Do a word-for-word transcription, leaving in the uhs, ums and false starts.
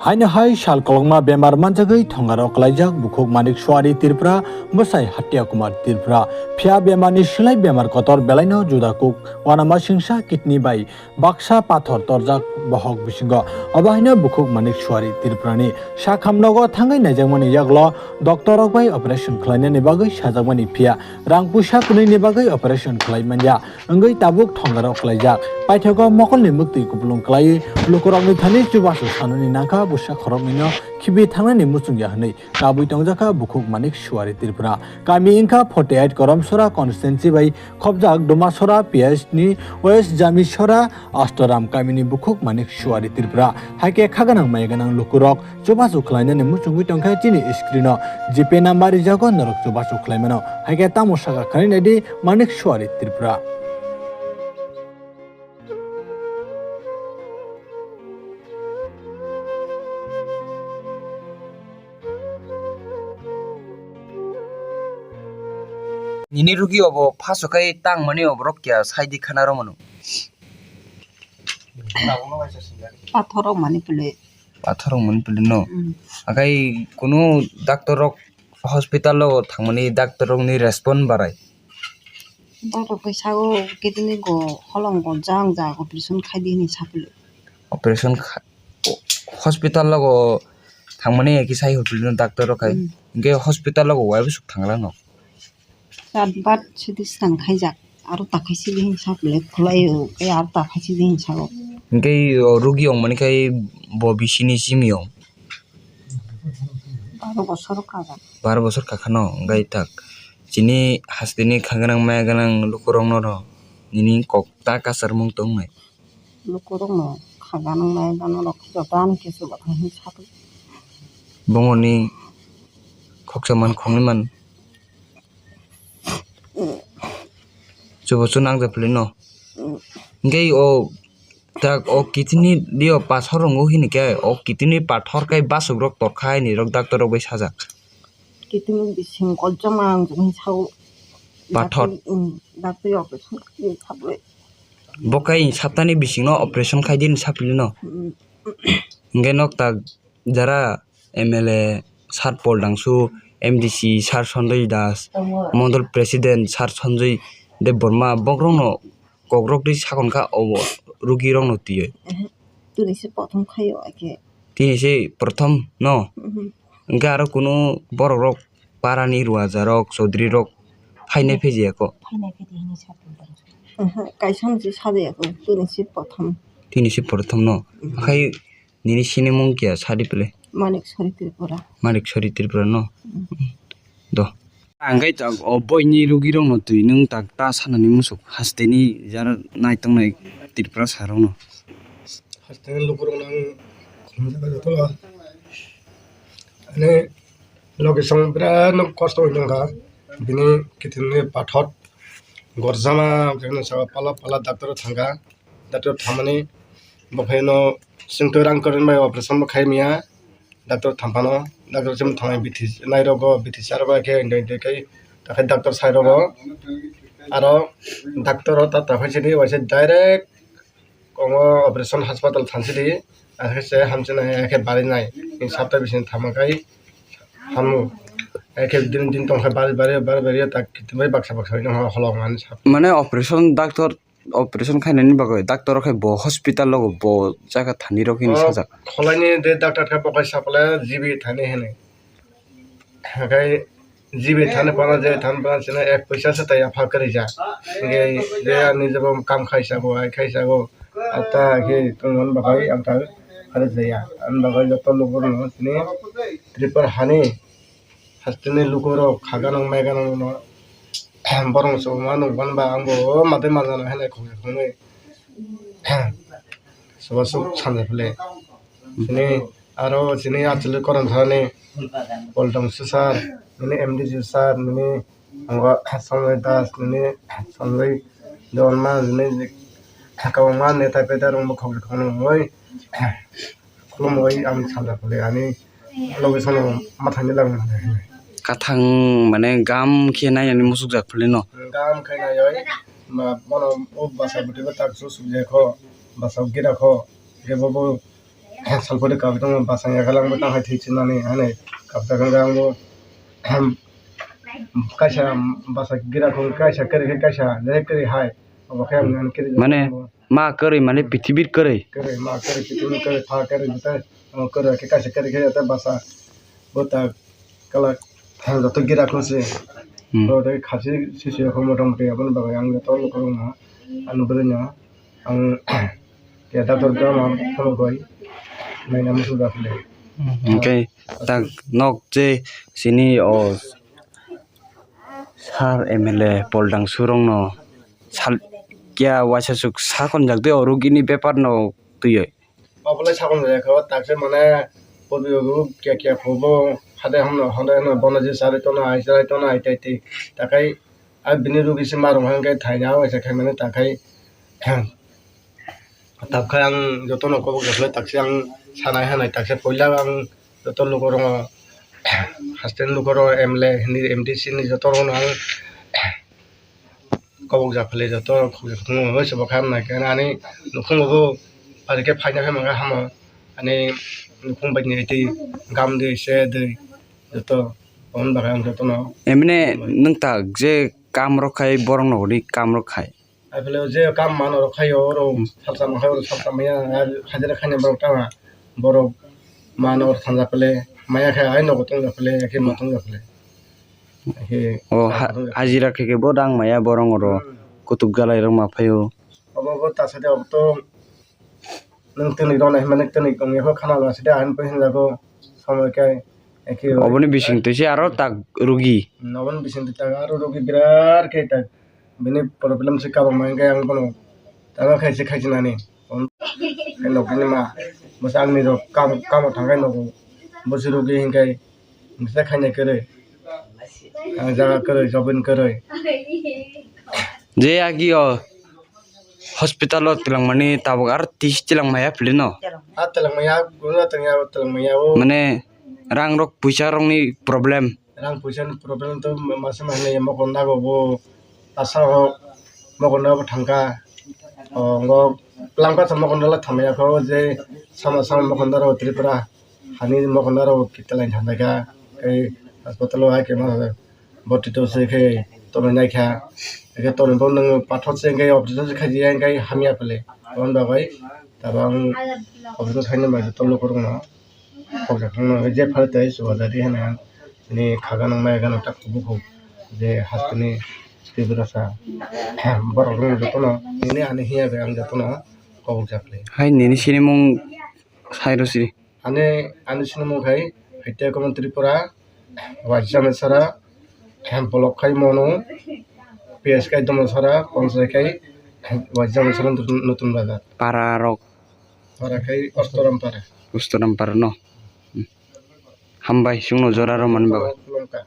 Haino hai sal kolokma bemar manjagwi thongaro klaijak bukhuk Manik Suari Tripura, bwsai Hatia Kumar Tripura. Phiya bemarni slai bemar kotor belaino juda kuk uanama singsa kidney bai baksa pathor torjak bohok bisingo. Obo haino bukhuk Manik Suari Tripurani sakham nogo thangwi naijakmani yagulo doctor rok bai operation khlainani bagwi sajakmani, phiya rang puisa kwnwini bagwi operation khlai manya wngwi tabuk thongaro klaijak. Paithago mokolni muktwi kupulung klaiwi lukurokni thani chubachu sanani nangkha, bwsa khoroknwino khibi thangnani muchungya hwnwi kabwi tongjakha bukhuk Manik Suari Tripura. Kami wngkha forty eight Koromsora constituency bai khopjak Dumasora P S ni West Jamisora Astoram kamini bukhuk Manik Suari Tripura. Haikhe khaganang maiganang lukurok chubachu khlainani muchungwi tongkha chini screen o GPay number rijago, norok chubachu khlaimano. Haikhe tamo saka khani naidi Manik Suari Tripura. Nini rugi obo phaso khai tangmani oborok kya saidi khana romano. Pathorok mani pili. Pathorok mani pili no. Mm. Akai kunu doctor rok hospital o thangmani doctor rokni respond barai. Doctor kai sago kidney go holong go jang ja operation khai di hinwi sapili. Operation kha-, hospital o go thangmani eki sai hospital no doctor rok kai. Mm. Hingke hospital o go wai bwswk thangla no. Chat bat sidi stan khaijak. Aro takhai sidi hinwi sapili khulai o, kai aro takhai sidi hinwi sago. Hingke o rugi ongmani khai bo bisini simi ong. Baro bosor kaga. Baro bosor kakhano wngkha tak. Chini hasteni khaganang mayaganang lukurokno rw nini kok ta kasarmung tongnai. Lukurokno khaganang mayaganang rok joto ani kesu bathang hinwi sakli. Bongoni khoksa man khongni man. Chubo chu nang japli no. Hingke o tak o kidney dio pathor rongo hini khe o kidney pathor kai basuk rok torkha ni rok doctor rok bai sajak. Kidney bising kochoma ang jani sao. Pathor. Dakti, um, dakti operation khe sabwi. Bo kai saptani bising no operation khai din sapli no. Mm. Hingke nok tak jara M L A Sir Paul Dangsu, M D C Sir Sanjay Das, Mondol President Sir Sanjay Debbarma, bokrokno kokrok twi sakon kha obo rugirokno twiwi. Ehe, tini se prothom khaio ake. Tini se prothom no? Mhm. Hingke aro kunu borok rok parani ruajarok, chaudhary rok phainai phaijaiyako? Phainai phaidi hinwi sa tongthok. Ehe, kaisa no se sajayako, tini se prothom. Tini se prothom no? Mhm. Khai Nini sinimung kya sadi pele? Manik Sori Tripura. Manik Sori Tripura no? Mm. Do. Ang kai tak o boini rugi rok no twi nung tak ta sanani musuk hasteni jara nai tongnai Tripura sarok no. Hasteni lukurok nang khum jaga joto la. Ani location bera no kosto oi nungkha. Bini kitin ni pathot gorjama, bini saka pala pala doctor thangkha. Doctor thamani bo khaino chwngtwi rang kwrwngni bai operation bo khai manya. Doctor thamphano doctor chwng thangnai bithi nairogo bithi charogo khe indai indai khai takhai doctor sairogo aro doctor o ta takhai sidi waisa direct kongo operation hospital thansidi akhe se hamchinai akhe barinai sapta bising thama khai hamu akhe din din tongkha bari bari bari bari tak kitimai baksa baksa holong mani sap. Mane operation doctor operation khainani bagwi doctor rok hai bo hospital rogo bo jaga thani rok hini. Oh, sajak. Khwlaini de doctor khe bo kaisa pole G B thani hini. Hakai G B thani pano je thani pano chini ek puisa se tai apha kwrwi ja. Nge je ani je bo kam khaisa go, ai khaisa go. Ata khe tongmani bagwi ang ta kharwi jaya. Ani bagwi joto lukurokno chini Tripura hani hasteni lukurok khaganang maiganang no borong chubuma nukban ba ang bo o matwi manjana hinwi khokjak hwnwi soba sok sanjak le. Chini aro chini achukgwi koron thani Poltong sir, nini M D C sir, nini Sanjay Das, nini Sanjay Debbarma, nini kwbangma neta peta rok bo khokjak hwnwi khulumwi ang salsa phalwi ani location o mathangwi lang mano. Kathang mane gam khe nainani muchukjak phalwi no. Gam khe naiwi ma bono o bwsa bwtwi bo tak su sukjak kho bwsa gira kho khe bo bo salpori kap tongma bwsang ya khe langbo tang hai thwi chinani hani kapjak wngkha ang bo. Kaisa bwsa gira khung kaisa kwrwi khe kaisa direct kwrwi hai obo khe ang ani kwrwi mane ma kwrwi mane pithibir kwrwi. Kwrwi ma kwrwi pithibir kwrwi pha kwrwi bwtha kwrwi khe kaisa kwrwi khe ta bwsa bwta kwlak joto gira khung se. Hmm. Oro tei khasi sisi rok motamoti aboni bagwi ang joto lukurokno ani bwrwino ang khe doctor khe ma phunukgwi naina muchung da phile. Hwnkhe tak nok je sini o sir M L A Pol Dangsu rokno sal kiya waisa suk sakonjak de o rugini bepar no twiwi. Obolai sakonjak khe o takse mane podiyo kiya kiya phubo hade hamno hade hamno bono je sarai tono ai sarai tono ai tai tai takai. Ai bini rugi se marung hwnkhe thaina waisa khaimani takhai. Tabkhe ang jotono kobok japhilai takse ang sanai hanai takse puila ang joto lukurokno haste ni lukurok M L A hwnwi M D C ni joto rokno ang kobok japhilai joto khukjak thwngmung se bo kha hamnai khe ani nukhungo bo pari khe phaina phai mankha hamo ani nukhung bai ni twi gam de se de joto aboni bagwi ang jotono. Emne nwng tak je kam rok khai borok no hwnwi kam rok khai. Aphile je kam mano rok khaio oro salsa mangkha oro salsa maya hajira khaina borok tama borok mano oro thanja phile maya khe ai nogo tongja phile khe ma tongja phile. Khe o ha- hajira khe khe bo rang maya borok oro kutuk jalai rok ma phaio. Obo bo ta sade obo to nwng tini rok nai hwnba nwng tini tongya kho khana rw sade ahwn phe hwnjago somoi khe. Oboni bising twi se aro tak rugi. Oboni bising twi tak aro rugi birat khe tak. Bini problem se kabangma hwnkhe ang bono tamo khaise khaichinani. Nokni ma bwsakni rok kam kamo thangkhe nogo. Bwswk rugi hwnkhe bwswk khaina kwrwi. Ang jaga kwrwi, job kwrwi. Je agi o hospital o twlangmani tabuk aro twi twlangmaya philino. A twlangmaya, guna twlangmaya, twlangmaya o. Mane rang rok puisa rokni problem. Rang puisa ni problem to masa masa ni mokonda go bo asa o mokonda bo thangka. O ngo langpa sa mokonda la thamaya ko je sama sama mokonda ro Tripura hani mokonda ro kitalai thamaka. Kai hospital o hai ke ma boti to se khe tonwi naikha. Khe tonwi bo nwng pathor se khe operation se khaji ya khe hamya phale. Toboni bagwi tabang operation khaina bai to lukurokno. Kok jak thangma je phai tei chubajaidi hwnwi ang chini khaga nang maya gana tak bukhuk je hasteni Tiprasa borok rok jotono nini ani hiya bai ang jotono kobok jak le. Hai nini sinimung sai rw si. Ani ani sinimung khai Haitya Common Tripura, Waisa Mesara, Hempolok khai Monu, P S khai Domasara, Ponsai khai Waisa Mesara Nutun Bazar. Para rok. Para khai Ostoram Para. Ostoram Para no. Hmm. Hambai chwngno jora rw mani bagwi. Khulumkha.